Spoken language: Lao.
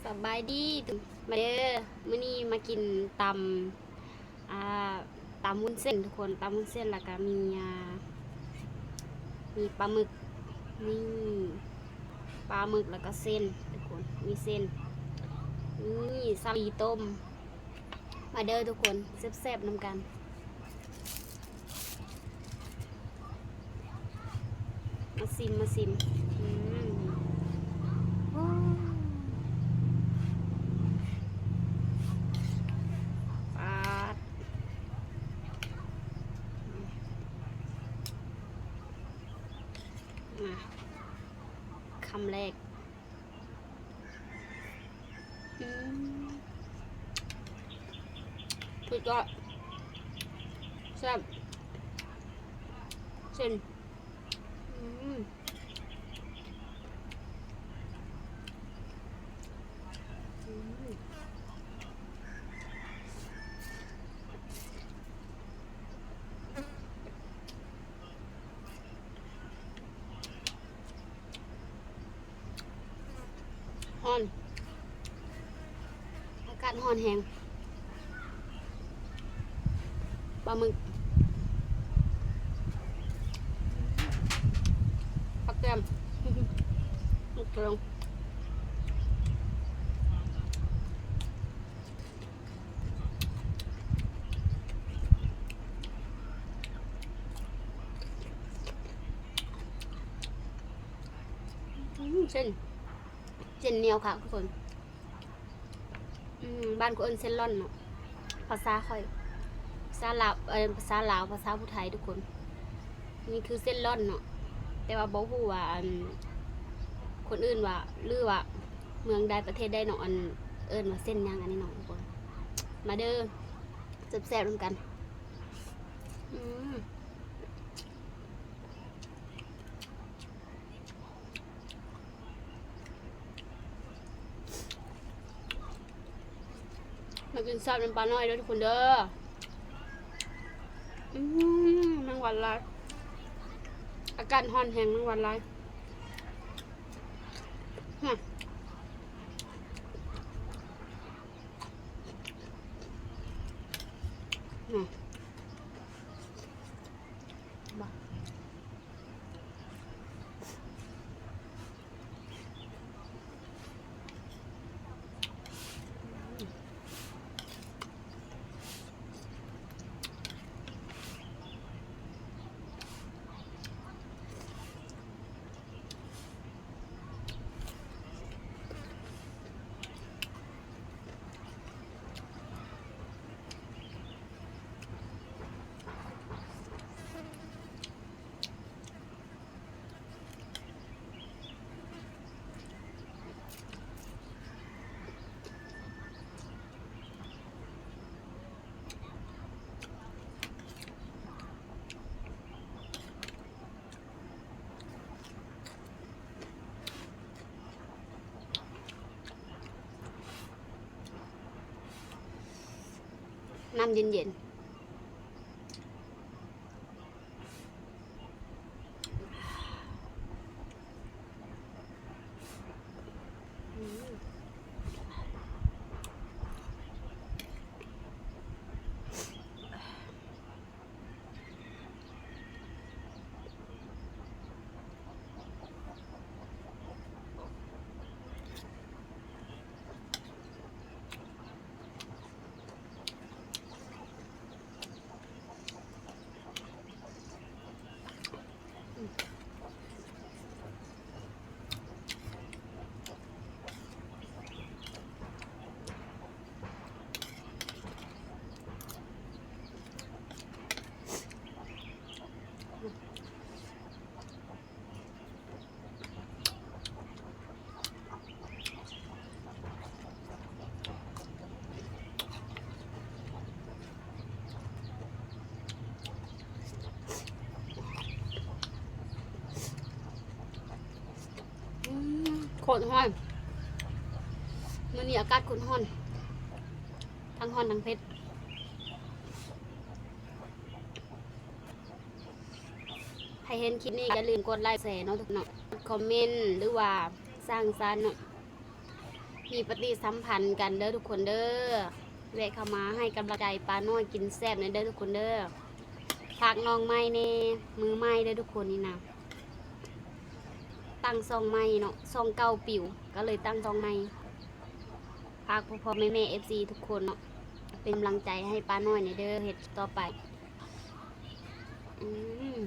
ສະບາຍດີທຸກ ມາເດີ ມື້ນີ້ມາກິນຕຳ ອ່າ ຕຳວຸ້ນເສັ້ນທຸກຄົນ ຕຳວຸ້ນເສັ້ນ ແລ້ວກະມີ ອ່າ ມີປາໝຶກ ນີ້ ປາໝຶກ ແລ້ວກະເສັ້ນທຸກຄົນ ມີເສັ້ນ ນີ້ສາລີຕົ້ມ ມາເດີທຸກຄົນ ແຊບໆນຳກັນ. ມາຊິມ ມາຊິມ ອືມ ໂອ້ ປາດ ມາ ຄຳແລກ. ອືມ ສຸດຍອດ ແຊບ ເສັ້ນ ອືມ ອືມ. ຮ້ອນ ອາກາດຮ້ອນແຮງ ປາໝຶກ ຜັກແກມ ໝາກເຂືອ ອືມ ເສັ້ນ ເສັ້ນໜຽວຄັກທຸກຄົນ ອືມ ບ້ານຂ້ອຍເອີ້ນເສັ້ນລ່ອນເນາະ ພາສາຂ້ອຍ ພາສາລາວ ເອີ ພາສາລາວ ພາສາຜູ້ໄທທຸກຄົນ ນີ້ຄືເສັ້ນລ່ອນເນາະ ແຕ່ວ່າບໍ່ຮູ້ວ່າ ອັນ ຄົນອື່ນວ່າ ຫຼືວ່າເມືອງໃດ ປະເທດໃດເນາະ ອັນ ເອີ້ນວ່າເສັ້ນຫຍັງ ອັນນີ້ເນາະທຸກຄົນ ມາເດີ ແຊບໆນຳກັນ ອືມ. ມາກິນແຊບນຳປ້ານ້ອຍເດີທຸກຄົນເດີ ອືມ ແມງວັນຫຼາຍ ອາກາດຮ້ອນແຮງ ແມງວັນຫຼາຍ ຮະ ຮະ ນ້ຳເຢັນໆ. ອືມ ໂຄດຮ້ອນ ມື້ນີ້ອາກາດໂຄດຮ້ອນ ທັງຮ້ອນທັງເຜັດ. ໃຜເຫັນຄລິບນີ້ຢ່າລືມກົດໄລກ໌ ແຊເນາະທຸກຄົນເນາະ ຄອມເມັນ ຫຼືວ່າສ້າງສັນເນາະ. ມີປະຕິສຳພັນກັນເດີທຸກຄົນເດີ ແວະເຂົ້າມາໃຫ້ກຳລັງໃຈປ້ານ້ອຍກິນແຊບແດ່ເດີທຸກຄົນເດີ. ຝາກນ້ອງໃໝ່ແດ່ ມືໃໝ່ເດີທຸກຄົນນີ້ນະ ຕັ້ງຊ່ອງໃໝ່ເນາະ ຊ່ອງເກົ່າປິວ ກໍເລີຍຕັ້ງຊ່ອງໃໝ່. ຝາກພໍ່ໆແມ່ໆ ເອັຟຊີ ທຸກຄົນເນາະ ເປັນກຳລັງໃຈໃຫ້ປ້ານ້ອຍແດ່ເດີ ເຮັດຕໍ່ໄປ. ອືມ